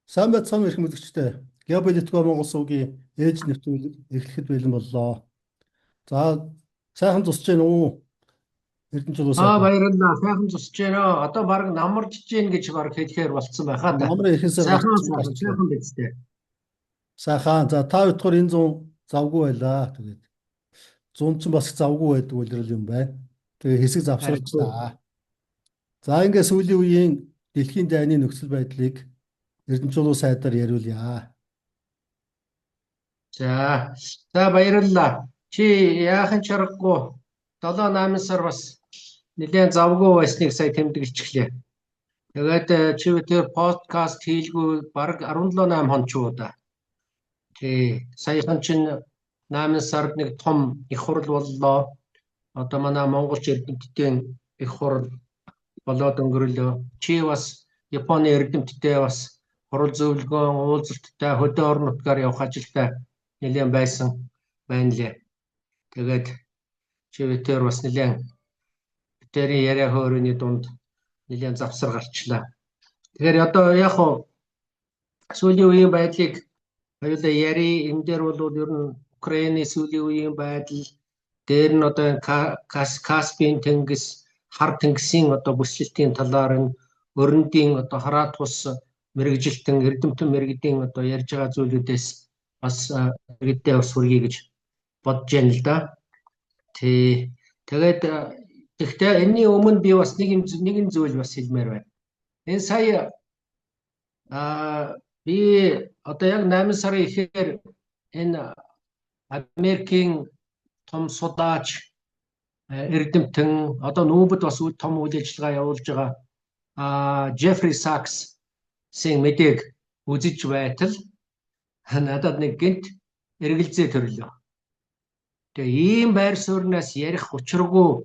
Сайн байцгаана уу эрхэм үзэгчдээ. Геополитикийн Монгол сувгийн ээлж нэвтрүүлэг эхлэхэд бэлэн боллоо. За сайхан зусч гин үү? Эрдэнэ чулуу Аа сайхан. Баярлалаа. Сайхан зусч байна. Одоо баг намарч гин гэж баг хэлэхээр болцсон байхаа да. Намрын ихэнсээр Сайхан гарч сайхан гарчлаа. сайхан биз дээ. Сайхан. За та битгаар энэ зун завгүй байлаа. Тэгээд зун ч бас завгүй байдаг үлрэл юм байна. Тэгээ хэсэг завсарлаа. За ингээ сүүлийн үеийн дэлхийн дайны нөхцөл байдлыг Эрдэнэ чулуу сайдаар яриулъя. За. За баярлалаа. Чи яахан чаргагүй 7 8 сар бас нэлээд завгүй байсныг сая тэмдэглэчихлээ. Тэгээд чи тэр подкаст хийлгүй баг 17 8 хоног ч уу да. Тий. Саяхан чинь 8 сард нэг том их хурал боллоо. Одоо манай монголч эрдэмтдийн их хурал болоод өнгөрлөө. Чи бас Японы эрдэмтдээ бас хурал зөвлөгөөн, уулзалттай хөдөө орон нутгаар явах ажилтай нэлээд байсан байна лээ. Тэгээд чи битэр бас нэлээд битэрийн яриа хөөрөний дунд нэлээд завсар гарчлаа. Тэгэхээр одоо яг хуу сүүлийн үеийн байдлыг хоёулаа яри. Энэ дээр бол ер нь Украины сүүлийн үеийн байдал дээр нь одоо Каспийн тэнгис, Хар тэнгисийн одоо бүслэлтийн талаар нь өрөндийн одоо хараат тус мэрэгжилтэн эрдэмтэн мэрэгдийн одоо ярьж байгаа зүйлүүдээс бас иргэдээ бас хүргэе гэж бодож байна л да. Тий. Тэгээд гэхдээ энэний өмнө би бас нэг юм нэгэн зүйл бас хэлмээр байна. Энэ сая би одоо яг 8 сарын ихээр энэ Америкийн том судаач эрдэмтэн одоо нүүбэд бас том үйл ажиллагаа явуулж байгаа Джеффри Саксын мэдээг үзэж байтал надад нэг гинт эргэлзээ төрлөө. Тэгээ ийм байр суурнаас ярих учиргүй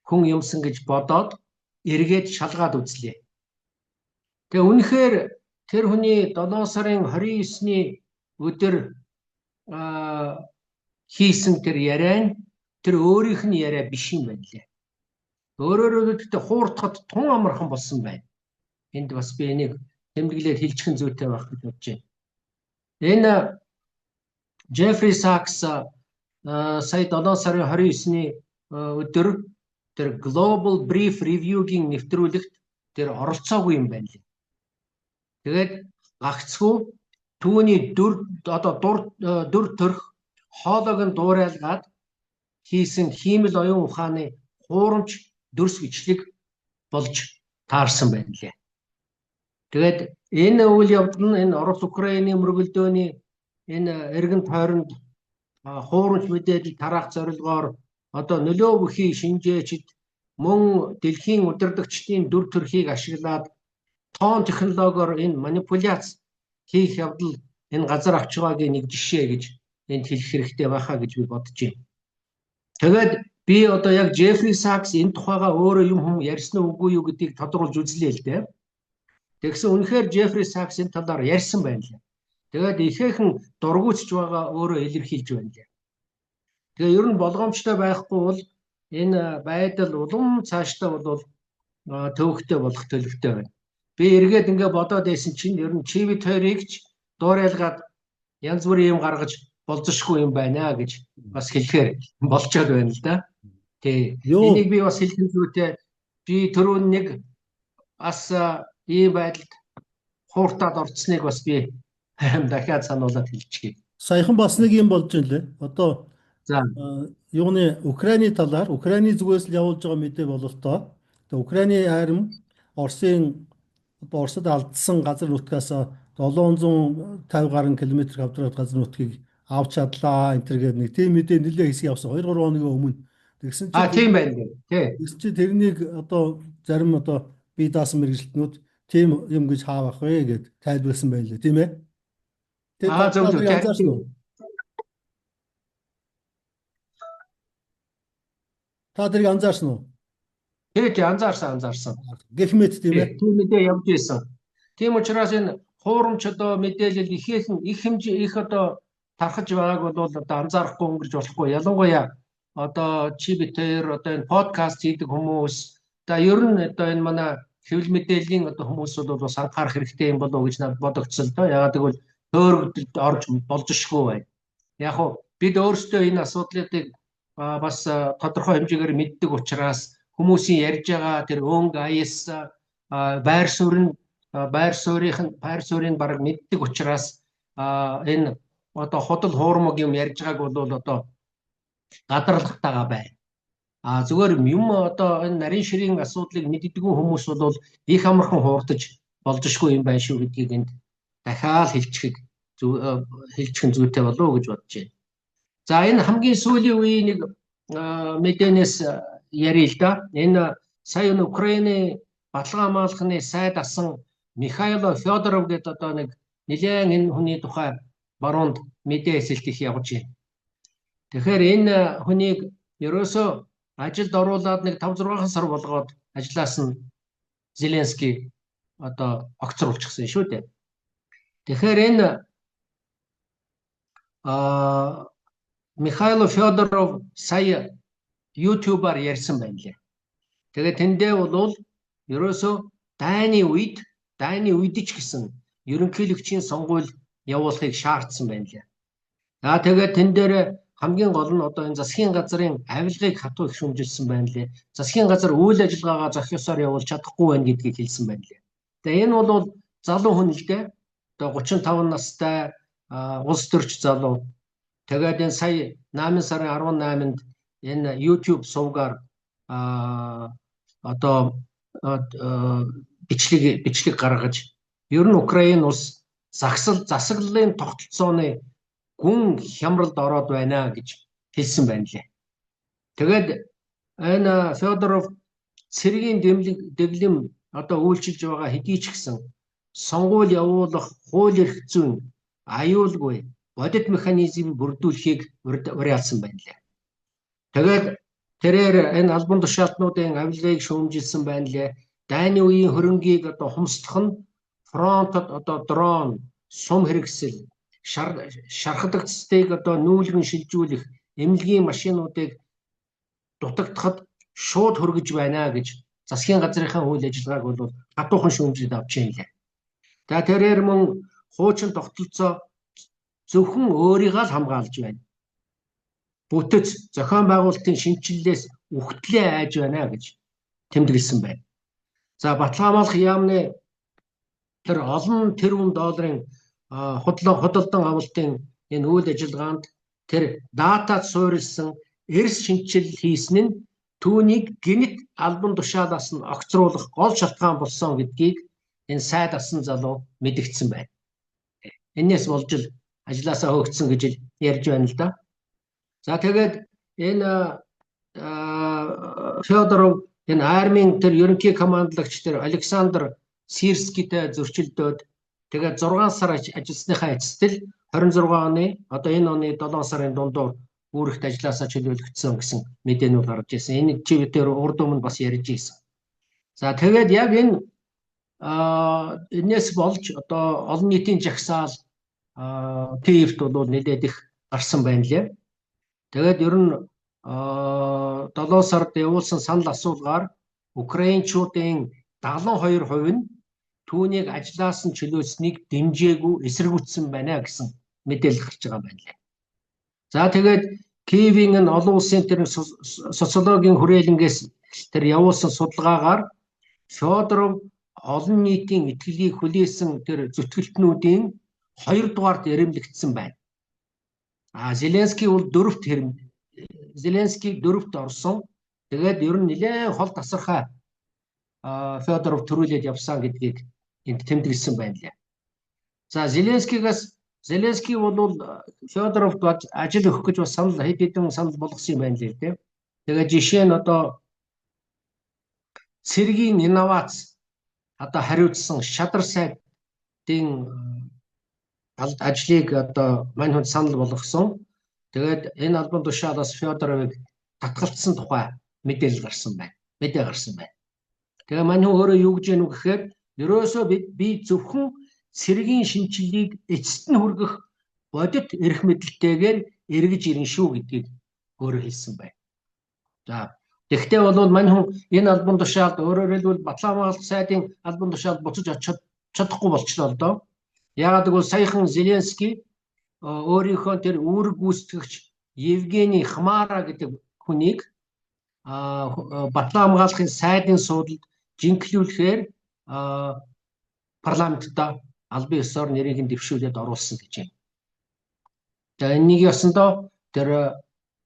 хүн юмсан гэж бодоод эргээд шалгаад үзлээ. Тэгээ үнэхээр тэр хүний 7 сарын 29-ний өдөр хийсэн тэр яриа нь тэр өөрийнх нь яриа биш юм байна лээ. Өөрөөр хэлбэл хуурдахад тун амархан болсон байна. Энд бас би энийг тэмдэглээд хэлчихэн зүйтэй байх гэж бодож байна. Энэ Джеффри Сакс сая 7 сарын 29-ний өдөр тэр Global Brief Review-гийн нэвтрүүлэгт тэр оролцоогүй юм байна лээ. Тэгээд гагцхүү түүний дүр одоо дүр төрх хоолойг нь дуурайлгаад хийсэн хиймэл оюун ухааны хуурамч дүрс бичлэг болж таарсан байна лээ. Тэгээд энэ үйл явдал нь энэ Орос Украины мөргөлдөөний энэ эргэн тойронд хуурамч мэдээлэл тараах зорилгоор одоо нөлөө бүхий шинжээчид мөн дэлхийн удирдагчдын дүр төрхийг ашиглаад тоон технологиор энэ манипуляц хийх явдал энэ газар авч байгаагийн нэг жишээ гэж энд хэлэх хэрэгтэй байхаа гэж би бодож байна. Тэгээд би одоо яг Джеффри Сакс энэ тухайга өөрөө юм хүм ярьсан уу үгүй юу гэдгийг тодруулж үзлээ л дээ. Тэгсэн үнэхээр Джеффри Сакс энэ талаар ярьсан байна лээ. Тэгээд ихээхэн дургуутж байгаа өөрөө илэрхийлж байна лээ. Тэгээ ер нь болгоомжтой байхгүй бол энэ байдал улам цаашдаа бол төвөгтэй болох төлөвтэй байна. Би эргээд ингээ бодоод байсан чинь ер нь Чивит хоёрыг ч дуурайлгаад янз бүрийн юм гаргаж болзошгүй юм байна гэж бас хэлэхээр болчоод байна л да. Тий. Энийг би бас хэлэх зүйтэй. Би түрүүн нэг бас ийм байдалд хууртаад орцсныг бас би дахиад сануулад хэлчихье. Саяхан бас нэг юм болж байна лээ. Одоо за юуны Украины талаар Украины зүгээс л явуулж байгаа мэдээ бололтоо. Тэгээ Украины арми Оросын одоо Оросд алдсан газар нутгаас 750 гаруй километр квадрат газар нутгийг авч чадлаа энэ төр гэдэг нэг тийм мэдээ нэлээ хэсэг явсан 2 3 хоногийн өмнө. Тэгсэн чинь тийм байна лээ. Тий. Тэгсэн чинь тэрнийг одоо зарим одоо бие даасан мэргэжилтнүүд тийм юм гэж хаавах вэ гэд тайлбарласан байна лээ, тийм ээ? Зөв зөв. Анзаарсан уу? Та тэрийг анзаарсан уу? Тий, тий, анзаарсан. Гэх мэт тийм ээ. Тийм мэдээ явж байсан. Тийм учраас энэ хуурамч одоо мэдээлэл ихээхэн их хэмжээ их одоо тархаж байгааг бол одоо анзаарахгүй өнгөрч болохгүй. Ялангуяа одоо чи битэр одоо энэ подкаст хийдэг хүмүүс одоо ер нь одоо энэ манай хэвлэл мэдээллийн одоо хүмүүс бол бас анхаарах хэрэгтэй юм болов уу гэж надад бодогдсон л доо. Яагаад гэвэл төөрөгдөлд орж болзошгүй байна. Яг хуу бид өөрсдөө энэ асуудлыг бас тодорхой хэмжээгээр мэддэг учраас хүмүүсийн ярьж байгаа тэр өнгө аяс байр суурь нь байр суурийнх нь байр суурийг бараг мэддэг учраас энэ одоо худал хуурмаг юм ярьж байгааг бол одоо гадралгатайгаа байна. А зүгээр юм одоо энэ нарийн ширийн асуудлыг мэддэггүй хүмүүс бол их амархан хуурдаж болзошгүй юм байна шүү гэдгийг энд дахиад хэлчихэг хэлчих нь зүйтэй болов уу гэж бодож байна. За энэ хамгийн сүүлийн үеийн нэг мэдээнээс ярил л да. Энэ сая энэ Украины баталгаа хамгаалахны сайд асан Михайло Федоров гэдэг одоо нэг нэлээн энэ хүний тухай баруунд мэдээ эсэлт их явж байна. Тэгэхээр энэ хүнийг ерөөсөө ажилд оруулаад нэг 5 6 сар болгоод ажлаас нь Зеленский одоо огцруулчихсан шүү дээ. Тэгэхээр энэ Михайло Федоров сая YouTube-аар ярьсан байна лээ. Тэгээд тэндээ бол ерөөсөө дайны үед ч гэсэн ерөнхийлөгчийн сонгуул явуулахыг шаардсан байна лээ. За тэгээд тэн дээр хамгийн гол нь одоо энэ засгийн газрын авилгыг хатуу их шүүмжилсэн байна лээ. Засгийн газар үйл ажиллагаагаа зохиосоор явуулж чадахгүй байна гэдгийг хэлсэн байна лээ. Тэгээ энэ бол залуу хүн л дээ. Одоо 35 настай улс төрч залуу. Тэгээд энэ сая 8 сарын 18-нд энэ YouTube сувгаар одоо бичлэг гаргаж ер нь Украин улс засаглалын тогтолцооны гүн хямралд ороод байна гэж хэлсэн байна лээ. Тэгээд энэ Федоров цэргийн дэглэм одоо үйлчилж байгаа хэдий ч гэсэн сонгуул явуулах хууль эрх зүйн аюулгүй бодит механизмыг бүрдүүлэхийг уриалсан байна лээ. Тэгээд тэрээр энэ албан тушаалтнуудын авилгыг шүүмжилсэн байна лээ. Дайны үеийн хөрөнгийг одоо хумсдах нь фронтод одоо дрон, сум хэрэгсэл, шархадагцдыг одоо нүүлгэн шилжүүлэх эмнэлгийн машинуудыг дутагдахад шууд хөргөж байна гэж засгийн газрынхаа үйл ажиллагааг бол хатуухан шүүмжлээд авч юм лээ. За тэрээр мөн хуучин тогтолцоо зөвхөн өөрийгөө л хамгаалж байна. Бүтэц зохион байгуулалтын шинэчлэлээс үхтлээ айж байна гэж тэмдэглэсэн байна. За баталгаа хамгаалах яамны тэр олон тэрбум долларын худалдан авалтын энэ үйл ажиллагаанд тэр датад суурилсан эрс шинэчлэл хийсэн нь түүнийг гэнэт албан тушаалаас нь огцруулах гол шалтгаан болсон гэдгийг энэ сайд асан залуу мэдэгдсэн байна. Энээс болж л ажлаасаа хөөгдсөн гэж ярьж байна л да. За тэгээд энэ Федоров энэ армийн тэр ерөнхий командлагч тэр Александр Сирскитэй зөрчилдөөд тэгээд 6 сар ажилласныхаа эцэст л 26 оны одоо энэ оны 7 сарын дундуур үүрэгт ажлаасаа чөлөөлөгдсөн гэсэн мэдээнүүд гарч ирсэн. Энэ чигээр урд өмнө бас ярьж ирсэн. За тэгээд яг энэ энэс болж одоо олон нийтийн жагсаал Киевт бол нэлээд их гарсан байна лээ. Тэгээд ер нь 7 сард явуулсан санал асуулгаар Украинчуудын 72% нь түүнийг ажлаас нь чөлөөлснийг дэмжээгүй, эсэргүүцсэн байна гэсэн мэдээлэл гарч байгаа байна лээ. За тэгээд Киевийн энэ олон улсын тэр социологийн хүрээлэнгээс тэр явуулсан судалгаагаар Федоров олон нийтийн итгэлийг хүлээсэн тэр зүтгэлтнүүдийн хоёрдугаарт ярэмлэгдсэн байна. А Зеленский бол дөрөвт хэрэм Зеленский дөрөвт орсон. Тэгээд ер нь нэлээд хол тасархай Федоров төрүүлээд явсан гэдгийг энд тэмдэглэсэн байна лээ. За Зеленскигээс Зеленский бол Федоровд ажил өгөх гэж бас санал хэд хэдэн санал болгосон юм байна лээ тийм. Тэгээд жишээ нь одоо цэргийн инновац одоо хариуцсан шадар сайдын ажлыг одоо мань хүн санал болгосон. Тэгээд энэ албан тушаалаас Федоровыг татгалцсан тухай мэдээлэл гарсан байна. Мэдээ гарсан байна. Тэгээ мань хүн өөрөө юу гэж яах вэ гэхээр ерөөсөө би зөвхөн цэргийн шинэчлэлийг эцэст нь хүргэх бодит эрх мэдэлтэйгээр эргэж ирнэ шүү гэдгийг өөрөө хэлсэн байна. За Тэгэхдээ бол мань хүн энэ албан тушаалд, өөрөөр хэлбэл Батлан хамгаалах сайдын албан тушаалд буцаж очих чадахгүй болчлоо л доо. Яагаад гэвэл саяхан Зеленский өөрийнхөө тэр үүрэг гүйцэтгэгч Евгений Хмара гэдэг хүнийг Батлан хамгаалахын сайдын суудалд жинхлүүлэхээр парламентдаа албан ёсоор нэрийг нь дэвшүүлээд оруулсан гэж байна. За, энэ нэг ёсондоо тэр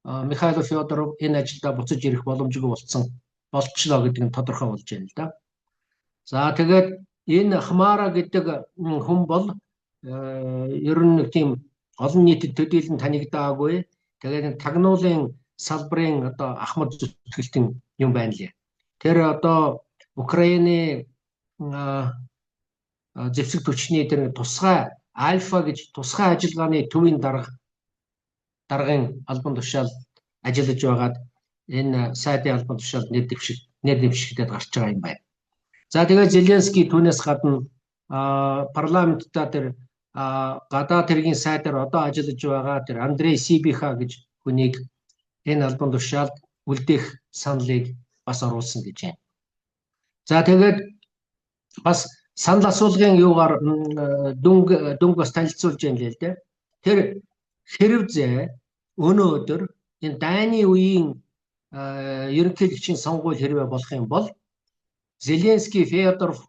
Михайло Федоров энэ ажилдаа буцаж ирэх боломжгүй болцсон болчлоо гэдэг нь тодорхой болж байна л да. За, тэгээд энэ Хмара гэдэг хүн бол ер нь нэг тийм олон нийтэд төдийлөн танигдаагүй. Тэгээд тагнуулын салбарын одоо ахмад зүтгэлтэн юм байна лээ. Тэр одоо Украины зэвсэг түвшний тэр тусгай Альфа гэж тусгай ажиллагааны төвийн даргын албан тушаал ажиллаж байгаад энэ сайдын албан тушаалд нэр дэвшигдээд гарч байгаа юм байна. За, тэгээд Зеленский түүнээс гадна парламентдаа тэр гадаад хэргийн сайдаар одоо ажиллаж байгаа тэр Андрей Сибиха гэж хүнийг энэ албан тушаалд үлдээх саналыг бас оруулсан гэж байна. За, тэгээд бас санал асуулгын юугаар дүнг бас танилцуулж байна лээ л дээ. Тэр хэрвээ өнөөдөр энэ дайны үеийн ерөнхийлөгчийн сонгуул хэрвээ болох юм бол Зеленский, Федоров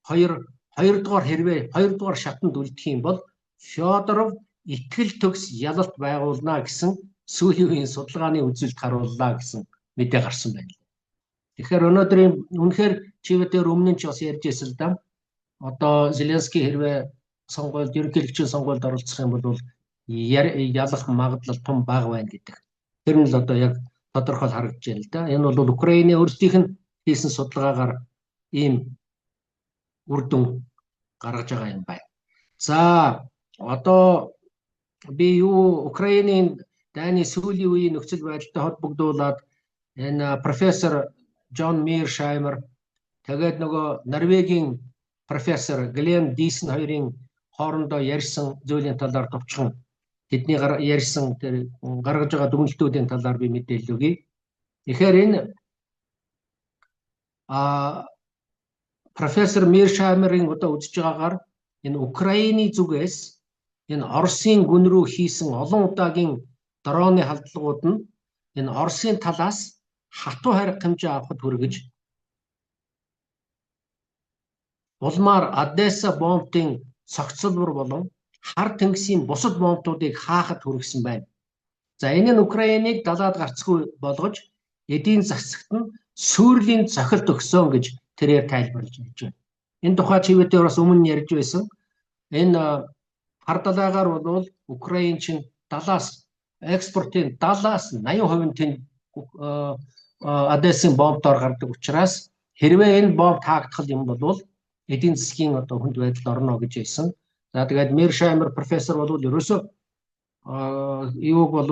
хоёрдугаар хэрвээ хоёрдугаар шатанд үлдэх юм бол Федоров итгэл төгс ялалт байгуулна гэсэн сүүлийн үеийн судалгааны үзүүлэлт харууллаа гэсэн мэдээ гарсан байна. Тэгэхээр өнөөдрийн үнэхээр чивэтээр өмнө нь ч бас ярьж байсан л да. Одоо Зеленский хэрвээ сонгуульд, ерөнхийлөгчийн сонгуульд оролцох юм бол ялах магадлал том бага байна гэдэг. Тэр нь л одоо яг тодорхой харагдаж байна л да. Энэ бол Украины өөрсдийнх нь хийсэн судалгаагаар ийм үр дүн гаргаж байгаа юм байна. За, одоо би юу Украины дайны сүүлийн үеийн нөхцөл байдалтай холбогдуулаад энэ профессор Джон Миршаймер, тэгээд нөгөө Норвегийн профессор Глен Дисэн хоёрын хоорондоо ярьсан зүйлийн талаар товчхон тэдний ярьсан тэр гаргаж байгаа дүгнэлтүүдийн талаар би мэдээлэл өгье. Тэгэхээр энэ профессор Миршаймерийн одоо үзэж байгаагаар энэ Украины зүгээс энэ Оросын гүн рүү хийсэн олон удаагийн дроны халдлагууд нь энэ Оросын талаас хатуу хариг хэмжээ авахад хүргэж, улмаар Одесса бомбын цогцлбор болон Хар тэнгисийн бусад бомбуудыг хаахад хүргэсэн байна. За, энэ нь Украиныг далаад гарцгүй болгож эдийн засагт нь сүйрлийн цохилт өгсөн гэж тэрээр тайлбарлаж хэлж байна. Энэ тухай чивэтээр бас өмнө ярьж байсан. Энэ хар далайгаар бол Украин чинь 70-аас экспортын 70-аас 80% нь тэнд Одессын бомбоор гардаг учраас хэрвээ энэ бомб таагдах юм бол эдийн засгийн одоо хүнд байдалд орно гэж хэлсэн. За, тэгээд Миршаймер профессор бол ерөөсөө юуг бол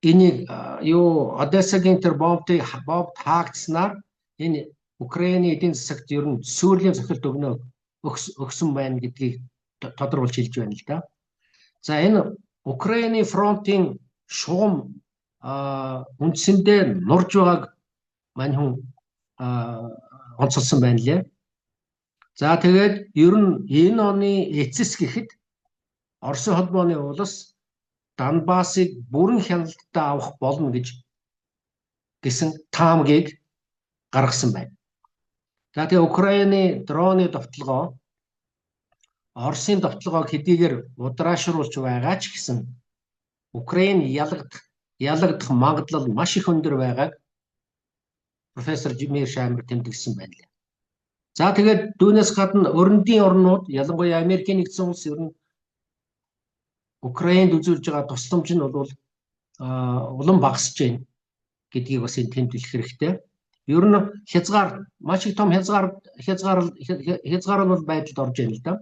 энийг юу Одессагийн тэр бомб таагдсанаар энэ Украины эдийн засагт ер нь сүүрлийн цохилт өгсөн байна гэдгийг тодруулж хэлж байна л да. За, энэ Украины фронтын шугам үндсэндээ нурж байгааг мань хүн онцолсон байна лээ. За, тэгээд ер нь энэ оны эцэс гэхэд Оросын холбооны улс Донбассыг бүрэн хяналттай авах болно гэж гэсэн таамагийг гаргасан байна. За, тэгээ Украины дроны довтолгоо Оросын довтолгоог хэдийгээр удаашруулж байгаа ч гэсэн Украин ялагдах магадлал маш их өндөр байгааг профессор Миршаймер тэмдэглэсэн байна лээ. За, тэгээд дүүнээс гадна өрөндийн орнууд, ялангуяа Америкийн нэгдсэн улс ер нь Украинд үзүүлж байгаа тусламж нь бол улам багасж байна гэдгийг бас энэ тэмдэглэх хэрэгтэй. Ер нь хязгаар маш их том хязгаарлал байдалд орж байна л да.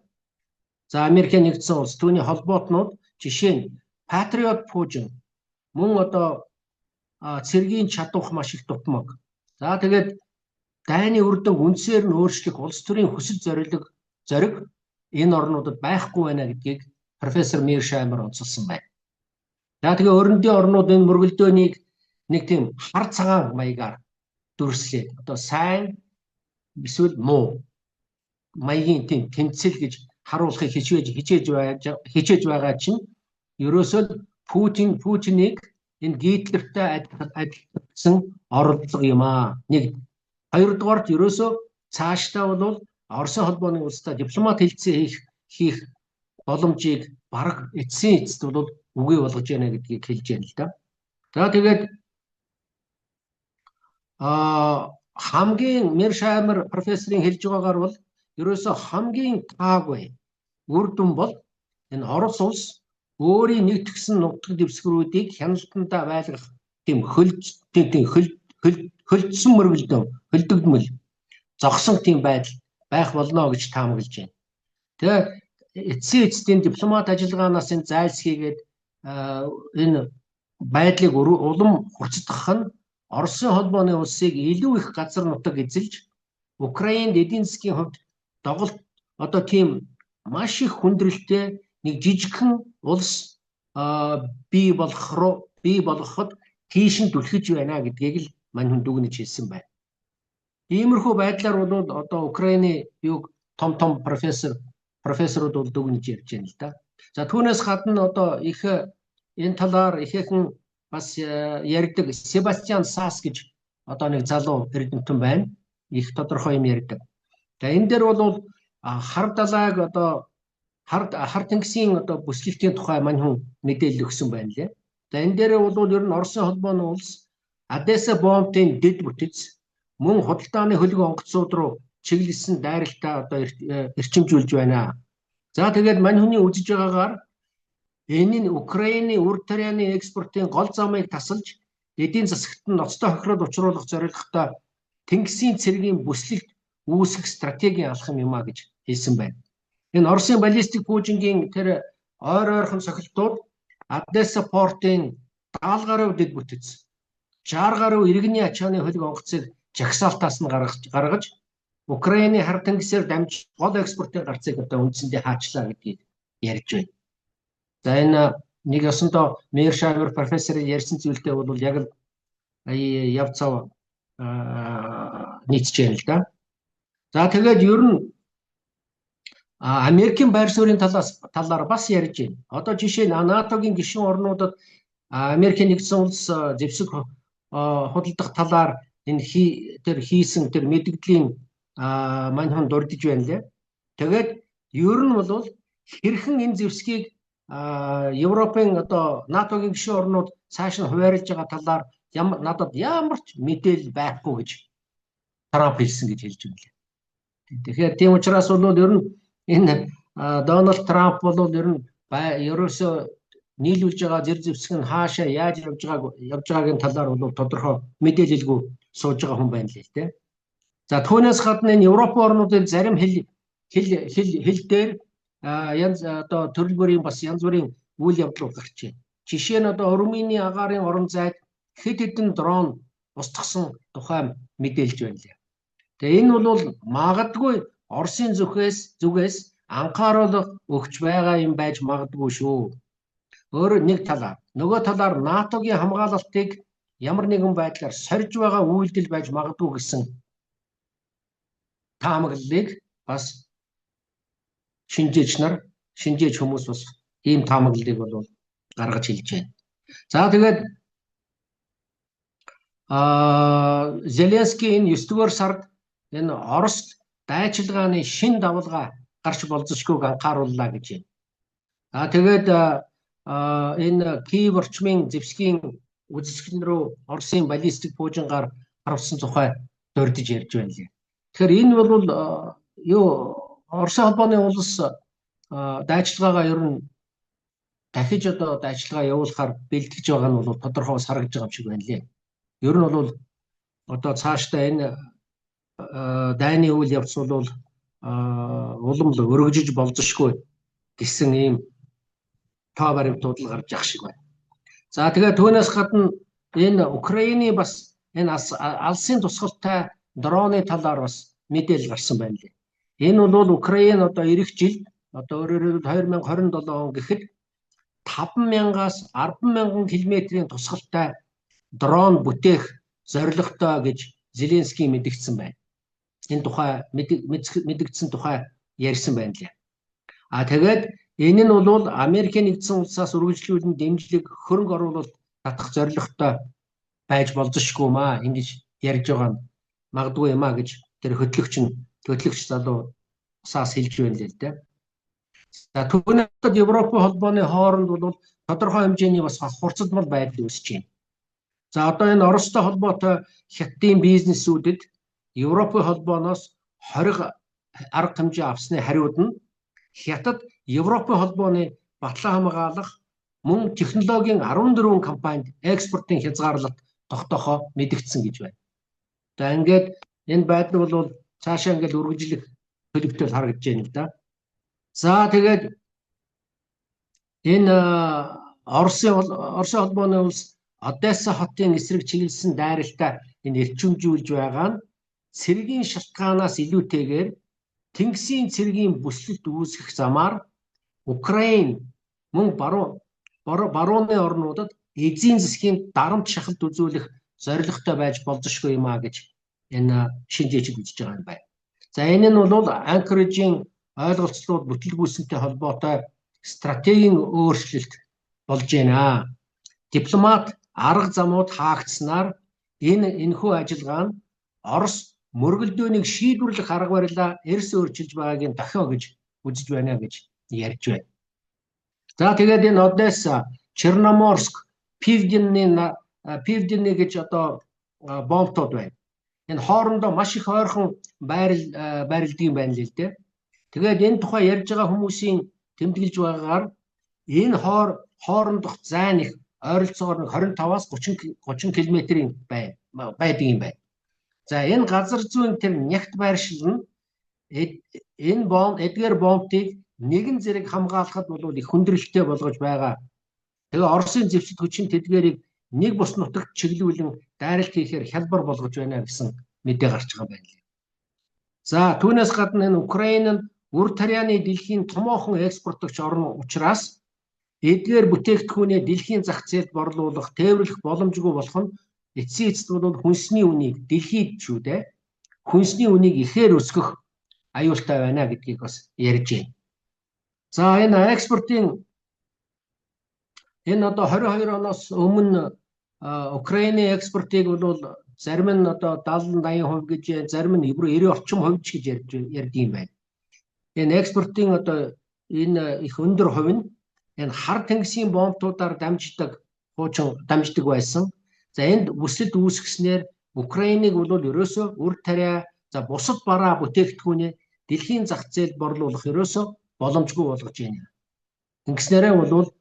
За, Америкийн нэгдсэн улс, түүний холбоотнууд, жишээ нь Патриот пуужин, мөн одоо цэргийн чадвах маш их дутмаг. За, тэгээд дайны үр дүнг үндсээр нь өөрчлөх улс төрийн хүсэл зориг энэ орнуудад байхгүй байна гэдгийг профессор Миршаймер онцолсон байна. За тэгээ өрөндийн орнууд энэ мөргөлдөөнийг нэг тийм хар цагаан маягаар дүрслээд одоо сайн эсвэл муу маягийн тийм тэмцэл гэж харуулахыг хичээж байгаа чинь ерөөсөө Путинийг энэ Гитлертэй адилхан оролдлого юм аа. Нэг, хоёрдугаарт ерөөсөө цаашдаа бол Оросын холбооны улстай дипломат хэлцээ хийх боломжийг бараг эцсийн эцэст бол үгүй болгож байна гэдгийг хэлж байна л да. За тэгээд хамгийн Мершаймер профессорын хэлж байгаагаар бол ерөөсөө хамгийн таагүй үр дүн бол энэ Орос улс өөрийн нэгтгсэн нутаг дэвсгэрүүдийг хяналтандаа байлгах тийм хөлдсөн мөргөлдөө хөлдөгдмөл зогсон тийм байдал байх болно гэж таамаглаж байна. Тэгээ эцсийн эцдийн дипломат ажиллагаанаас энэ зайлсхийгээд энэ байдлыг улам хурцдах нь Оросын холбооны улсыг илүү их газар нутаг эзэлж Украинд эдийн засгийн хувьд доголт одоо тийм маш их хүндрэлтэй нэг жижигхэн улс бий болгоход тийш нь түлхэж байна гэдгийг л мань хүн дүгнэж хэлсэн байна. Иймэрхүү байдлаар бол одоо Украины юг том том профессорууд бол дүгнэж ярьж байна л да. За түүнээс гадна одоо их энэ талаар ихээхэн бас ярьдаг Себастьян Сас гэж одоо нэг залуу эрдэмтэн байна. Их тодорхой юм ярьдаг. За энэ дээр бол хар далайг одоо хар тэнгисийн одоо бүслэлтийн тухай мань хүн мэдээлэл өгсөн байна лээ. За энэ дээр бол ер нь Оросын холбооны улс Одесса бомбын дэд бүтэц мөн худалдааны хөлөг онгоцууд руу чиглэсэн дайралтаа одоо эрчимжүүлж байна. За тэгээд мань хүний үзэж байгаагаар энэ нь Украины үр тарианы экспортын гол замыг тасалж эдийн засагт нь ноцтой хохирол учруулах зорилготой тэнгисийн цэргийн бүслэлт үүсгэх стратегийн алхам юм а гэж хэлсэн байна. Энэ Оросын баллистик пүүжингийн тэр ойр ойрхон сохилтууд Одесса портын 70 гаруй дэд бүтэц 60 гаруй иргэний ачааны хөлөг онгоцыг жагсаалтаас нь гаргаж Украины хар тэнгисээр дамж гол экспортын гарцыг одоо үндсэндээ хаачлаа гэдгийг ярьж байна. За энэ нэг ёсондоо Мершаймер профессорын ярьсан зүйлтэй бол яг л яв цав нийцж байна л да. За тэгээд ер нь Америкийн байр суурийн талаар бас ярьж байна. Одоо жишээ нь НАТО-гийн гишүүн орнуудад Америкийн нэгдсэн улс зэвсэг худалдах талаар энэ тэр хийсэн тэр мэдэгдлийн мань хүн дурдж байна лээ. Тэгээд ер нь бол хэрхэн энэ зэвсгийг Европын одоо НАТО-гийн гишүүн орнууд цааш нь хуваарлж байгаа талаар надад ямар ч мэдээлэл байхгүй гэж Трамп хэлсэн гэж хэлж байна лээ. Тэгэхээр тийм учраас бол ер нь энэ Дональд Трамп бол ер нь ерөөсөө нийлүүлж байгаа зэр зэвсэг нь хаашаа яаж явж байгаагийн талаар бол тодорхой мэдээлэлгүй сууж байгаа хүн байна лээ л дээ. За түүнээс гадна энэ Европ орнуудын зарим хэл дээр янз одоо төрөл бүрийн бас янз бүрийн үйл явдлууд гарч байна. Жишээ нь одоо Румыны агаарын орон зайд хэд хэдэн дрон устгасан тухай мэдээлж байна лээ. Тэгээ энэ бол магадгүй Оросын зүгээс анхааруулга өгч байгаа юм байж магадгүй шүү. Өөр нэг талаар нөгөө талаар НАТО-гийн хамгаалалтыг ямар нэгэн байдлаар сорж байгаа үйлдэл байж магадгүй гэсэн таамаглалыг бас шинжээч хүмүүс бас ийм таамаглалыг бол гаргаж хэлж байна. За тэгээд Зеленский энэ 9-р сард энэ Орос дайчилгааны шин давалгаа гарч болзошгүйг анхаарууллаа гэж байна. За тэгээд энэ Киев орчмын зэвсгийн үзэсгэлэн рүү Оросын баллистик пуужингаар харуулсан тухай дурдж ярьж байна лээ. Тэгэхээр энэ бол юу Оросын холбооны улс дайчилгаагаа ер нь дахиж одоо дайчилгаа явуулахаар бэлтгэж байгаа нь бол тодорхой бас харагдаж байгаа юм шиг байна лээ. Ер нь бол одоо цаашдаа энэ дайны үйл явц бол улам л өргөжиж болзошгүй гэсэн ийм тоо баримтууд л гарч явах шиг байна. За тэгээд түүнээс гадна энэ Украины бас энэ алсын тусгалтай дроны талаар бас мэдээлэл гарсан байна лээ. Энэ бол Украин одоо ирэх жил одоо өөрөөр хэлбэл 2027 он гэхэд 5000-аас 10,000 км-ийн тусгалтай дрон бүтээх зорилготой гэж Зеленский мэдгдсэн байна. Энэ тухай мэдгдсэн тухай ярьсан байна лээ. А тэгээд энэ нь бол Америкийн нэгдсэн улсаас үргэлжлүүлэн дэмжлэг, хөрөнгө оруулалт татах зорилготой байж болзошгүй маа ингэж ярьж байгаа нь магадгүй юм а гэж тэр хөтлөгч залуу усаас хэлж байна лээ л дээ. За түүнээс Европын холбооны хооронд бол тодорхой хэмжээний бас хурцдмал байдал үүсэж байна. За одоо энэ Оростой холбоотой Хятадын бизнесүүдэд Европын холбооноос хориг арга хэмжээ авсны хариуд нь Хятад Европын холбооны батлан хамгаалах мөн технологийн 14 компанид экспортын хязгаарлалт тогтоохоо мэдгдсэн гэж байна. За ингээд энэ байдал бол цаашаа ингээд үргэлжлэх төлөвтэй харагдаж байна л да. За тэгээд энэ Оросын холбооны улс Одесса хотын эсрэг чиглэсэн дайралтаа энэ эрчимжүүлж байгаа нь цэргийн шалтгаанаас илүүтэйгээр тэнгисийн цэргийн бүслэлт үүсгэх замаар Украин мөн барууны орнуудад эзийн засгийн дарамт шахалт үзүүлэх зорилготой байж болзошгүй юм а гэж энэ шинжээчид үзэж байгаа юм байна. За энэ нь бол Анкорижийн ойлголцлууд бүтлгүүсэнтэй холбоотой стратегийн өөрчлөлт болж байна. Дипломат арга замууд хаагдсанаар энэхүү ажиллагаа нь Орос мөргөлдөөнийг шийдвэрлэх арга барилаа эрс өөрчилж байгаагийн дохио гэж үзэж байна гэж ярьж байна. За тэгээд энэ Одесса, Черноморск, Пивденный гэж одоо бомбтууд байна. Энэ хоорондоо маш их ойрхон байрладаг юм байна л дээ. Тэгээд энэ тухай ярьж байгаа хүмүүсийн тэмдэглэж байгаагаар энэ хоорондох зайн их ойролцоогоор 25-аас 30 км-ийн байдаг юм байна. За энэ газар зүйн тэр нягт байршил нь энэ бомб эдгээр бомбтыг нэгэн зэрэг хамгаалахад бол их хүндрэлтэй болгож байгаа. Тэгээ Оросын зэвсэт хүчин тэдгээрийг нэг бус нутагт чиглүүлэн дайралт хийхээр хялбар болгож байна гэсэн мэдээ гарч байгаа байна лээ. За түүнээс гадна энэ Украин нь үр тарианы дэлхийн томоохон экспортлогч орн учраас эдгээр бүтээгдэхүүнээ дэлхийн зах зээлд борлуулах, тээвэрлэх боломжгүй болох нь эцсийн эцэст бол хүнсний үнийг дэлхийд шүү дээ. Хүнсний үнийг ихээр өсгөх аюултай байна гэдгийг бас ярьж байна. За энэ экспортын энэ одоо 22 оноос өмнө Украины экспортыг бол зарим нь одоо 70 80% гэж, зарим нь 90 орчим хувь ч гэж ярьд юм байна. Энэ экспортын одоо энэ их өндөр хувь нь энэ хар тэнгисийн бомбтуудаар дамждаг хуучин дамждаг байсан. За энд бүслэлт үүсгэснээр Украиныг бол ерөөсөө үр тариа за бусад бараа бүтээгдэхүүнээ дэлхийн зах зээлд борлуулах ерөөсөө боломжгүй болгож байна. Ингэснээрээ бол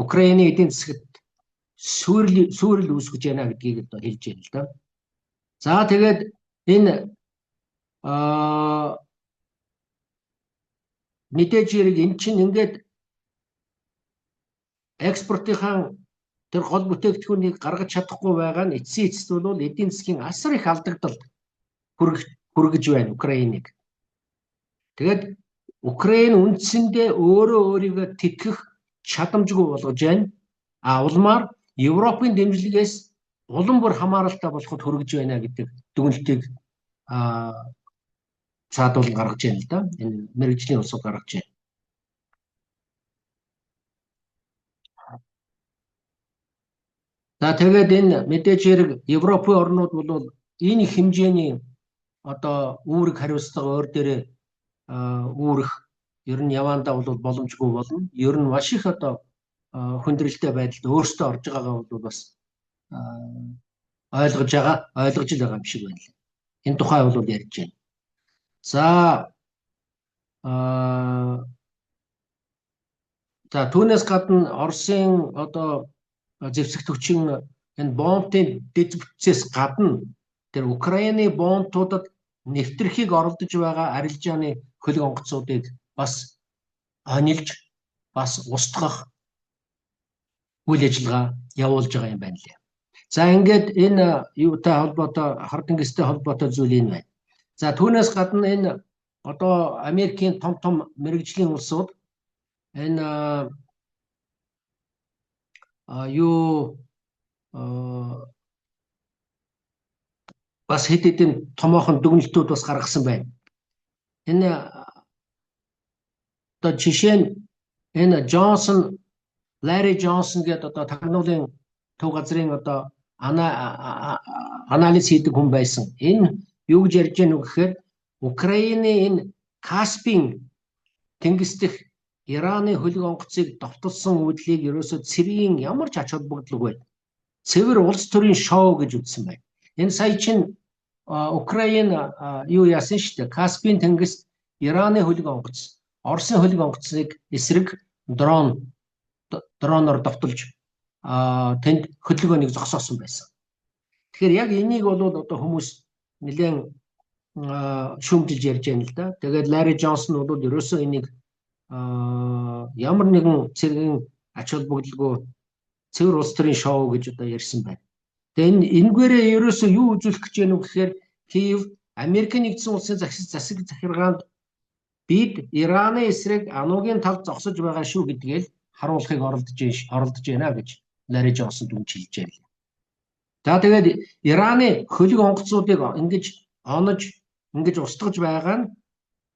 Украины эдийн засагт сүйрэл үүсгэж байна гэдгийг одоо хэлж байна л да. За тэгээд энэ мэдээж хэрэг эн чинь ингээд экспортынхаа тэр гол бүтээгдэхүүнийг гаргаж чадахгүй байгаа нь эцсийн эцэст бол эдийн засгийн асар их алдагдалд хүргэж байна Украиныг. Тэгээд Украин үндсэндээ өөрөө өөрийгөө тэтгэх чадамжгүй болгож байна. А улмаар Европын дэмжлэгээс улам бүр хамааралтай болоход хүргэж байна гэдэг дүгнэлтийг цаадуул гаргаж байна л да. Энэ мэргэжлийн улсууд гаргаж байна. За тэгээд энэ мэдээж хэрэг Европын орнууд бол энэ их хэмжээний одоо үүрэг хариуцлага өөр дээрээ үүрэх ер нь яваандаа бол боломжгүй болно. Ер нь маш их одоо хүндрэлтэй байдалд өөрсдөө орж байгаагаа бол бас ойлгож л байгаа юм шиг байна лээ. Энэ тухай бол ярьж байна. За за түүнээс гадна Оросын одоо зэвсэгт хүчин энэ бомбын дэд бүтцээс гадна тэр Украины бомбтуудад нэвтрэхийг оролдож байгаа арилжааны хөлөг онгоцуудыг бас онилж бас устгах үйл ажиллагаа явуулж байгаа юм байна лээ. За ингээд энэ юутай холбоотой хар тэнгистэй холбоотой зүйл энэ байна. За түүнээс гадна энэ одоо Америкийн том том мэргэжлийн улсууд энэ Юу бас хэд хэдэн томоохон дүгнэлтүүд бас гаргасан байна. Энэ одоо жишээ нь энэ Джонсон, Ларри Джонсон гэдэг одоо тагнуулын төв газрын одоо анализ хийдэг хүн байсан. Энэ юу гэж ярьж байна вэ гэхээр Украины энэ Каспийн тэнгис дэх Ираны хөлөг онгоцыг довтолсон үйлдэлийг ерөөсөө цэргийн ямар ч ач холбогдолгүй цэвэр улс төрийн шоу гэж үзсэн байна. Энэ сая чинь Украин юу яасан шүү дээ. Каспийн тэнгист Ираны хөлөг онгоц, Оросын хөлөг онгоцыг эсрэг дроноор довтолж тэнд хөдөлгөөнийг зогсоосон байсан. Тэгэхээр яг энийг бол одоо хүмүүс нэлээд шүүмжилж ярьж байна л да. Тэгээд Ларри Джонсон бол ерөөсөө энийг ямар нэгэн цэргийн ач холбогдолгүй цэвэр улс төрийн шоу гэж одоо ярьсан байна. Тэгээ энэ энэгээрээ ерөөсөө юу үзүүлэх гэж байна вэ гэхээр Киев Америкийн нэгдсэн улсын засаг захиргаанд бид Ираны эсрэг Анугийн талд зогсож байгаа шүү гэдгээл харуулахыг оролдож байна гэж Ларри Джонсон дүнж хэлж байна. За тэгээд Ираны хөлөг онгоцуудыг ингэж онож ингэж устгаж байгаа нь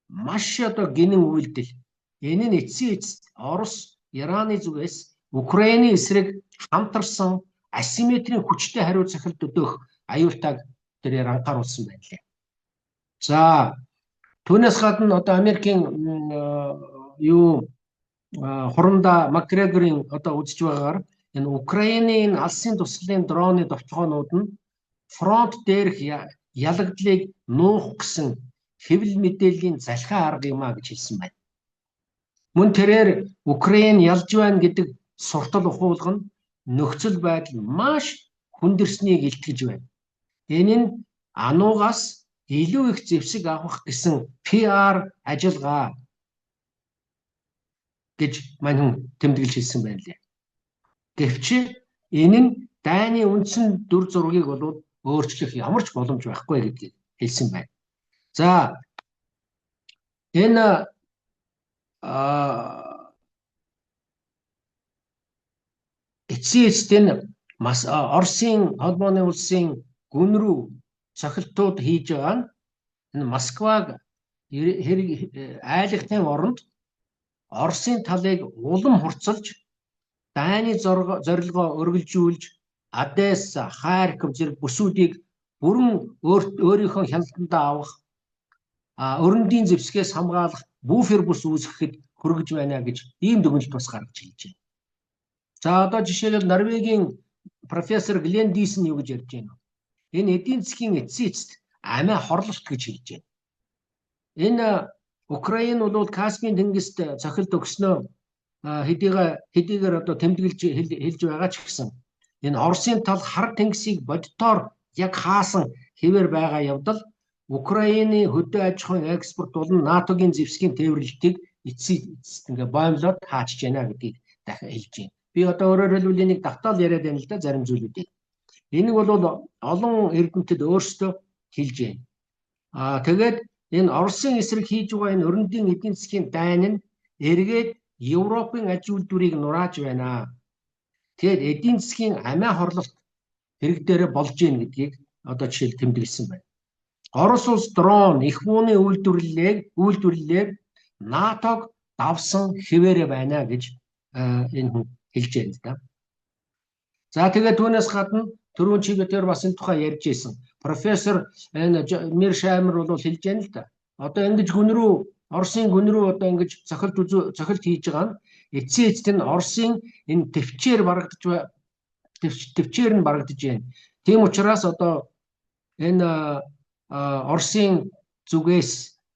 маш одоо гинэн үйлдэл. Энэ нь эцсийн эцэст Орос Ираны зүгээс Украины эсрэг хамтарсан асимметрийн хүчтэй хариу цахилт өдөөх аюултайг тэрээр анхааруулсан байна лээ. За түүнээс гадна одоо Америкийн юу хурандаа Макгрегорын одоо үзэж байгаагаар энэ Украины энэ алсын туслалын дроны довтлогоонууд нь фронт дээрх ялагдлыг нуух гэсэн хэвлэл мэдээллийн залхай арга юм а гэж хэлсэн байна. Мөн тэрээр Украин ялж байна гэдэг суртал ухуулга нь нөхцөл байдал маш хүндэрснийг илтгэж байна. Энэ нь ануугаас илүү их зэвсэг авах гэсэн PR ажиллагаа гэж мань хүн тэмдэглэж хэлсэн байна лээ. Гэвч энэ нь дайны үндсэн дүр зургийг бол өөрчлөх ямар ч боломж байхгүй гэдгийг хэлсэн байна. За энэ эцсийн эцэст энэ Оросын холбооны улсын гүн рүү цохилтууд хийж байгаа нь энэ Москваг хэрэг айлгахын оронд Оросын талыг улам хурцлж дайны зорилгоо өргөлжүүлж Одесса, Харьков зэрэг бүсүүдийг бүрэн өөрийнхөө хяналтандаа авах, өрөндийн зэвсгээс хамгаалах буфер бүс үүсгэхэд хүргэж байна гэж ийм дүгнэлт бас гаргаж хэлж байна. За одоо жишээлбэл Норвегийн профессор Глен Дисэн юу гэж ярьж байна вэ? Энэ эдийн засгийн эцсийн эцэст амиа хорлолт гэж хэлж байна. Энэ Украин бол Каспийн тэнгист цохилт өгснөө хэдийгээр одоо тэмдэглэж хэлж байгаа ч гэсэн энэ Оросын тал хар тэнгисийг бодитоор яг хаасан хэвээр байгаа явдал Украины хөдөө аж ахуйн экспорт болон НАТОгийн зэвсгийн тээвэрлэлтийг эцсийн эцэст ингээ боомлоод хаачж байна гэдгийг дахин хэлж байна. Би одоо өөрөөр хэлбэл энийг давтаал яриад байна л да зарим зүйлүүдийг. Энийг бол олон эрдэмтэд өөрсдөө хэлж байна. Тэгээд энэ Оросын эсрэг хийж байгаа энэ өрөндийн эдийн засгийн дайн нь эргээд Европын аж үйлдвэрийг нурааж байна. Тэгээд эдийн засгийн амиа хорлолт хэрэг дээрээ болж гин гэдгийг одоо жишээл тэмдэглэсэн байна. Орос улс дрон их мууны үйлдвэрлэлээр НАТОг давсан хэвээрээ байна гэж энэ хүн хэлж байна л да. За тэгээд түүнээс гадна түрүүн чи бид бас энэ тухай ярьж ирсэн. Профессор энэ Мир Шаймер бол хэлж байна л да. Одоо ингэж гүн рүү Оросын гүн рүү одоо ингэж цохилт хийж байгаа нь эцсийн эцэст нь Оросын энэ төвчээр барагдаж төвчээр нь барагдаж байна. Тийм учраас одоо энэ Оросын зүгээс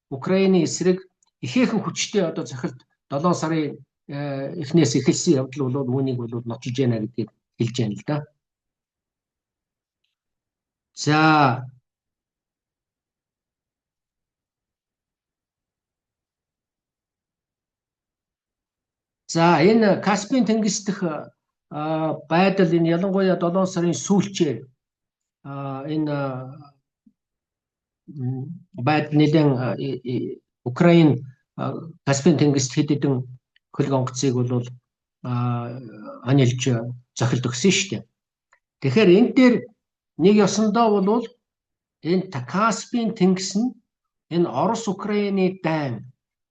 Украины эсрэг ихээхэн хүчтэй одоо цохилт 7 сарын эхнээс эхэлсэн явдал бол үүнийг бол нотолж байна гэдгийг хэлж байна л да. За энэ Каспийн тэнгис дэх байдал энэ ялангуяа 7 сарын сүүлчээр энэ байдал нэлээд Украин Каспийн тэнгист хэд хэдэн хөлөг онгоцыг бол онилж зохилд өгсөн шүү дээ. Тэгэхээр энэ дээр нэг ёсондоо бол энэ Каспийн тэнгис нь энэ Орос Украины дайн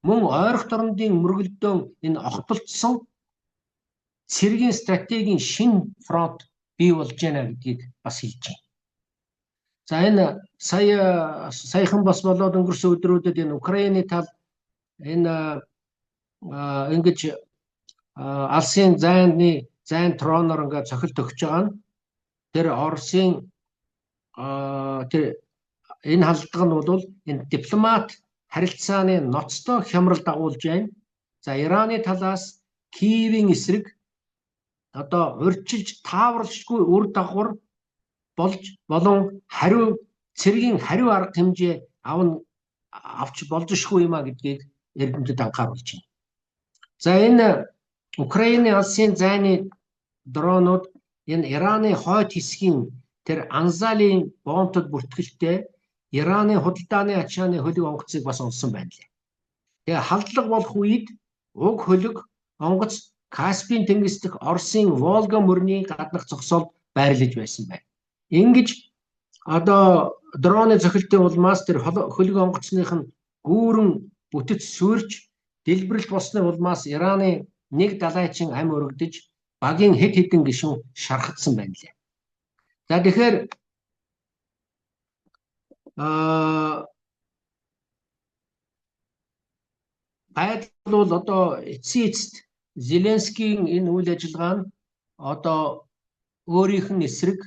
мөн ойрох дорнодын мөргөлдөөн энэ огтолцсон цэргийн стратегийн шинэ фронт бий болж байна гэдгийг бас хэлж байна. За энэ саяхан бас болоод өнгөрсөн өдрүүдэд энэ Украины тал энэ ингэж алсын зайн троноор ингээд цохилт өгч байгаа нь тэр Оросын тэр энэ халдлага нь бол энэ дипломат харилцааны ноцтой хямрал дагуулж байна. За Ираны талаас Киевийн эсрэг одоо урьдчилж тааварлашгүй үр дагавар болж болон хариу цэргийн хариу арга хэмжээ авч болзошгүй юм а гэдгийг эрдэмтэд анхааруулж байна. За энэ Украины алсын зайны дронууд энэ Ираны хойд хэсгийн тэр Анзалийн бомбод бүртгэлтэй Ираны худалдааны ачааны хөлөг онгоцыг бас олсон байна лээ. Тэгээ халдлага болох үед уг хөлөг онгоц Каспийн тэнгис дэх Оросын Волга мөрний гаднах зогсоолд байрлаж байсан байна. Ингэж одоо дроны цохилтын улмаас тэр хөлөг онгоцных нь гүүрэн бүтэц суурч дэлбэрэлт болсны улмаас Ираны нэг далайчин ам өргөдөж багийн хэд хэдэн гишүүн шархагдсан байна лээ. За тэгэхээр байдал бол одоо эцсийн эцэст Зеленскийн энэ үйл ажиллагаа нь одоо өөрийнх нь эсрэг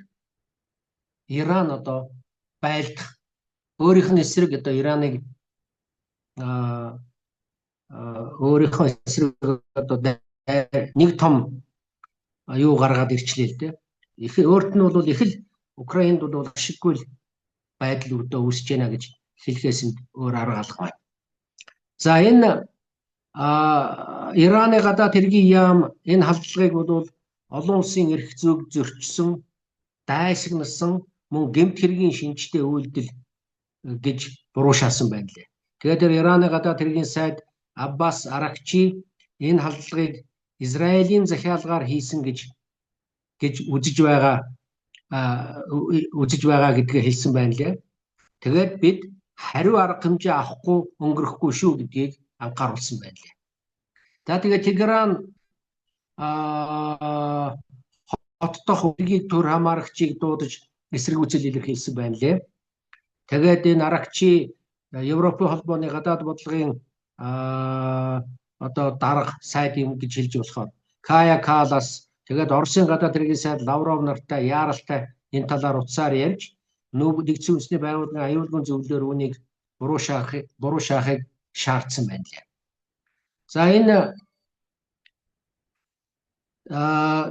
Иран одоо байлдах, өөрийнх нь эсрэг одоо Ираныг өөрийнхөө эсрэг одоо нэг том юу гаргаад ирчлээ л дээ. Их өөрт нь бол их л Украинд бол ашиггүй байдал өдөө үүсэж байна гэж хэлэхээс өөр арга алга байна. За энэ Ираны гадаад хэргийн яам энэ халдлагыг бол олон улсын эрх зүйг зөрчсөн, дайсагнасан мөн гэмт хэргийн шинжтэй үйлдэл гэж буруу шаасан байна лээ. Тэгээд тэр Ираны гадаад хэргийн сайд Аббас Аракчи энэ халдлагыг Израилийн захиалгаар хийсэн гэж үзэж байгаа гэдгээ хэлсэн байна лээ. Тэгээд бид хариу арга хэмжээ авахгүй өнгөрөхгүй шүү гэдгийг анхааруулсан байна лээ. За тэгээд Тегеран хот дахь үргийг төр хамаарагчийг дуудаж эсэргүүцэл илэрхийлсэн байна лээ. Тэгээд энэ Аракчи Европын холбооны гадаад бодлогын одоо дарга сайд юм гэж хэлж болохоор Кая Калас тэгээд Оросын гадаад хэргийн сайд Лавров нартай яаралтай энэ талаар утсаар ярьж нэгдсэн үндэсний байгууллагын аюулгүй зөвлөлөөр үүнийг буруу шаахыг шаардсан байна лээ. За энэ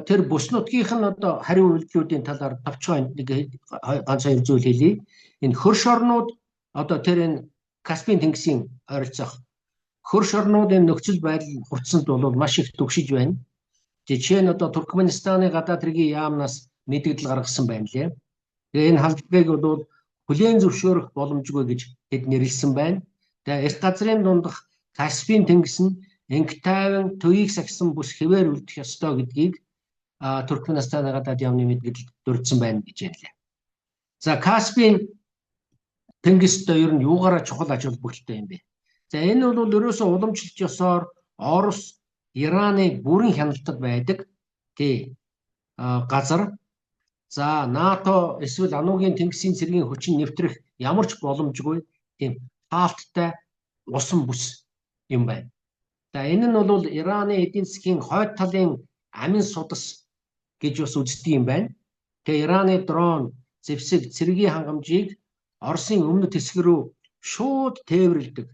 тэр бүс нутгийнх нь одоо хариу үйлдэлүүдийн талаар товчхон нэг ганц хоёр зүйл хэлье. Энэ хөрш орнууд одоо тэр энэ Каспийн тэнгисийн ойролцоох хөрш орнуудын нөхцөл байдал хурцсанд бол маш их түгшиж байна. Жишээ нь одоо Туркменистаны гадаад хэргийн яамнаас мэдэгдэл гаргасан байна лээ. Тэгээ энэ халдлагыг бол хүлээн зөвшөөрөх боломжгүй гэж тэд нэрлэсэн байна. Тэгээ эрт газрын дундах Каспийн тэнгис нь инг тайван төвийг сахисан бүс хэвээр үлдэх ёстой гэдгийг Туркменистаны гадаад яамны мэдэгдэлд дурдсан байна гэж хэллээ. За Каспийн тэнгист ер нь юугаараа чухал ач холбогдолтой юм бэ? За энэ бол ерөөсөө уламжлалт ёсоор Орос, Ираны бүрэн хяналтад байдаг тий газар. За НАТО эсвэл АНУ-гийн тэнгисийн цэргийн хүчин нэвтрэх ямар ч боломжгүй тийм хаалттай усан бүс юм байна. За энэ нь бол Ираны эдийн засгийн хойд талын амин судас гэж бас үздэг юм байна. Тэгээ Ираны дрон, зэвсэг, цэргийн хангамжийг Оросын өмнөд хэсэг рүү шууд тээвэрлэдэг.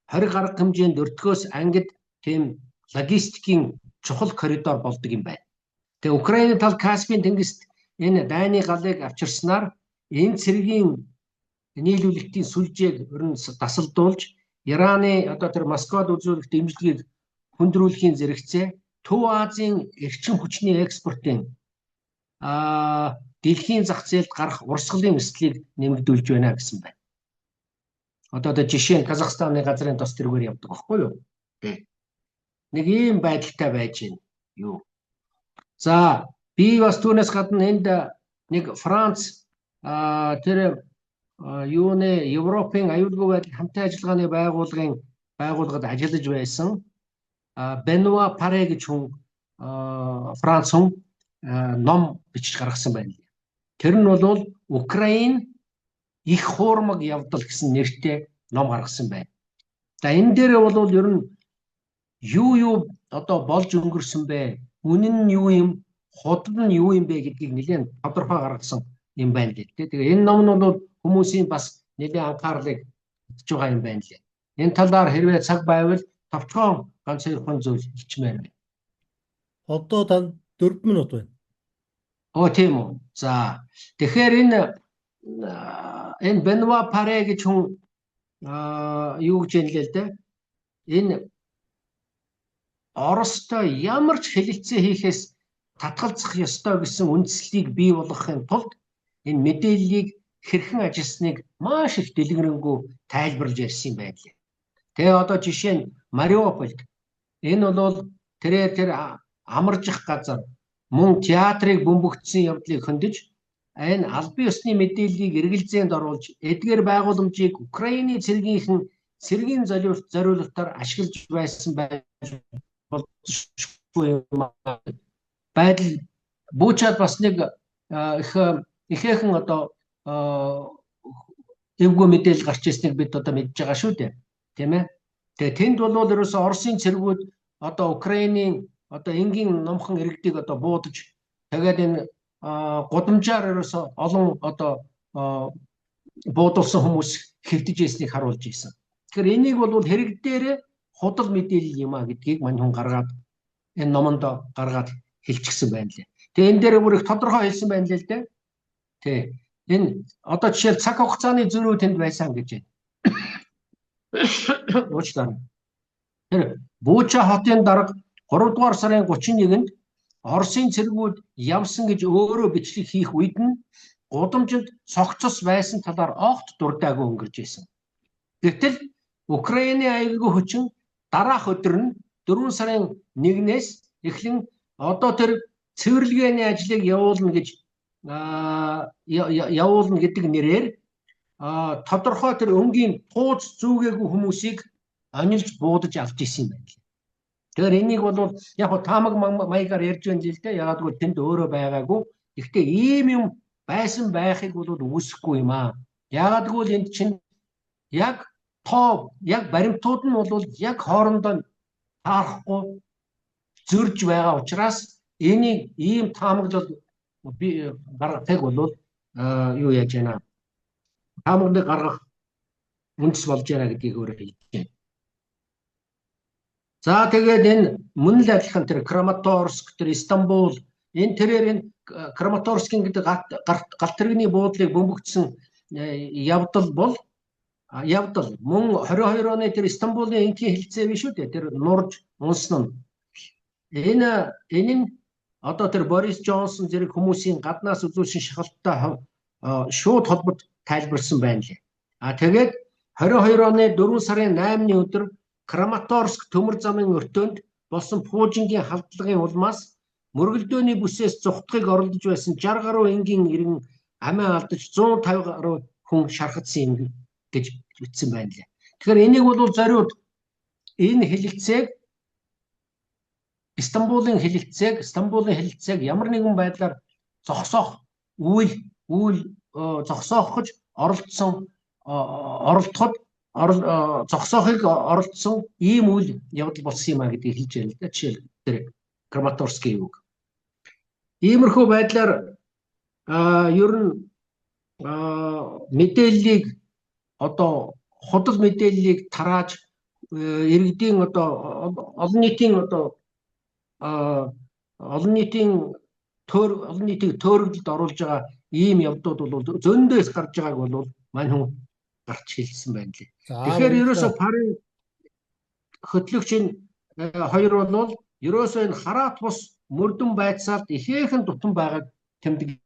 20 гаруй хэмжээнд өртгөөс ангид тийм логистикийн чухал коридор болдог юм байна. Тэгээ Украины тал Каспийн тэнгист энэ дайны галыг авчирснаар энэ цэргийн нийлүүлэлтийн сүлжээг өрн дасалдуулж Ираны одоо тэр Москвад үзүүлэх дэмжлэгийг хүндрүүлэхийн зэрэгцээ Төв Азийн эрчим хүчний экспортын дэлхийн зах зээлд гарах урсгалын өсөлтийг нэмэгдүүлж байна гэсэн байна. Одоо жишээ нь Казахстаны газрын тос тэргээр явдаг байхгүй юу? Нэг ийм байдалтай байж байна. Юу. За би бас түүнээс гадна энд нэг Франц тэр юуны Европын аюулгүй байдал хамтын ажиллагааны байгууллагын байгууллагад ажиллаж байсан Бенуа Паре гэж хүн, Франц хүн ном бичиж гаргасан байна. Тэр нь бол Украин их хуурмаг явдал гэсэн нэртэй ном гаргасан байна. За энэ дээр бол ер нь юу одоо болж өнгөрсөн бэ? Үнэн нь юу юм? Худал нь юу юм бэ гэдгийг нэлээд тодорхой гаргасан юм байна лээ. Тэгээ энэ ном нь бол хүмүүсийн бас нэлээд анхаарлыг татж байгаа юм байна лээ. Энэ талаар хэрвээ цаг байвал товчхон ганц хоёрхон зүйл хэлчмээр байна. Одоо танд 4 минут байна. Оо тийм үү. За тэгэхээр энэ Бенуа Паре гэж хүн юу гэж юм лээ л дээ. Энэ Оростой ямар ч хэлэлцээ хийхээс татгалзах ёстой гэсэн үндслийг бий болгохын тулд энэ мэдээллийг хэрхэн ажилласныг маш их дэлгэрэнгүй тайлбарлаж ярьсан юм байна лээ. Тэгээ одоо жишээ нь Мариупольд энэ бол тэрээр тэр амаржих газар мөн театрыг бөмбөгдсөн явдлыг хөндөж энэ албан ёсны мэдээллийг эргэлзээнд оруулж эдгээр байгууламжийг Украины цэргийнхэн цэргийн зориулалтаар ашиглаж байсан байж болзошгүй юм байдал. Бүүчаад бас нэг их ихээхэн одоо эвгүй мэдээлэл гарч ирснийг бид одоо мэдж байгаа шүү дээ. Тийм ээ. Тэгээ тэнд бол ерөөсөө Оросын цэргүүд одоо Украинын одоо энгийн номхон иргэдийг одоо буудаж тэгээд энэ гудамжаар ерөөсөө олон одоо буудулсан хүмүүс хэвтэж ирснийг харуулж ирсэн. Тэгэхээр энийг бол хэрэг дээр худал мэдээлэл юм а гэдгийг мань хүн гаргаад энэ номонд гаргаад хэлчихсэн байна лээ. Тэгээ энэ дээр бүр их тодорхой хэлсэн байна лээ л дээ. Тэ. Энэ одоо жишээл цаг хугацааны зөрүү тэнд байсан гэж байна. Уучлаарай. Тэр Бүүча хотын дарга 3 дугаар сарын 31-нд Оросын цэргүүд явсан гэж өөрөө бичлэг хийх үед нь гудамжинд согцос байсан талаар огт дурдаагүй өнгөрч исэн. Гэтэл Украины аюулгүй хүчин дараах өдөр нь 4 сарын 1-ээс эхлэн одоо тэр цэвэрлэгээний ажлыг явуулна гэж явуулна гэдэг нэрээр тодорхой тэр өнгийн тууз зүүгээгүй хүмүүсийг онилж буудаж авч исэн юм байна лээ. Тэгэхээр энийг бол яг хөө таамаг маягаар ярьж байна л дээ. Ягаад гэвэл тэнд өөрөө байгаагүй. Гэхдээ ийм юм байсан байхыг бол үгүйсэхгүй юм аа. Ягаад гэвэл энд чинь яг тоо яг баримтууд нь бол яг хоорондоо таарахгүй зөрж байгаа учраас энийг ийм таамаглал би гаргахыг бол юу яаж байна? Таамаглалыг гаргах үндэс болж байна гэдгийг өөрөө хэлж байна. За тэгээд энэ мөн л адилхан тэр Краматорск, тэр Истанбул энэ тэрээр энэ Краматорскийн гэдэг галт тэрэгний буудлыг бөмбөгдсөн явдал бол явдал мөн 22 оны тэр Истанбулын энхийн хэлцээ биш үү дээ. Тэр нурж унсан нь. Энэ нь одоо тэр Борис Джонсон зэрэг хүмүүсийн гаднаас үзүүлсэн шахалттай шууд холбод тайлбарлсан байна лээ. А тэгээд 22 оны 4 сарын 8-ны өдөр Краматорск төмөр замын өртөөнд болсон пуужингийн халдлагын улмаас мөргөлдөөний бүсээс зугтахыг оролдож байсан 60 гаруй энгийн иргэн амиа алдаж 150 гаруй хүн шархадсан юм гэж бичсэн байна лээ. Тэгэхээр энийг бол зориуд энэ хэлэлцээг Истанбулын хэлэлцээг ямар нэгэн байдлаар зогсоох үйл зогсоох гэж оролдсон оролдоход зогсоохыг оролдсон ийм үйл явдал болсон юм а гэдгийг хэлж байна л да. Жишээл тэр Краматорскийн юг. Иймэрхүү байдлаар ер нь мэдээллийг одоо худал мэдээллийг тарааж иргэдийн одоо олон нийтийн одоо олон нийтийн олон нийтийг төөрөгдөлд оруулж байгаа ийм явдлууд бол зөндөөс гарч байгааг бол мань хүн гарч хэлсэн байна лээ. Тэгэхээр ерөөсөө парын хөтлөгч энэ хоёр бол ерөөсөө энэ хараат бус мөрдөн байцаалд ихээхэн дутан байгааг тэмдэглэж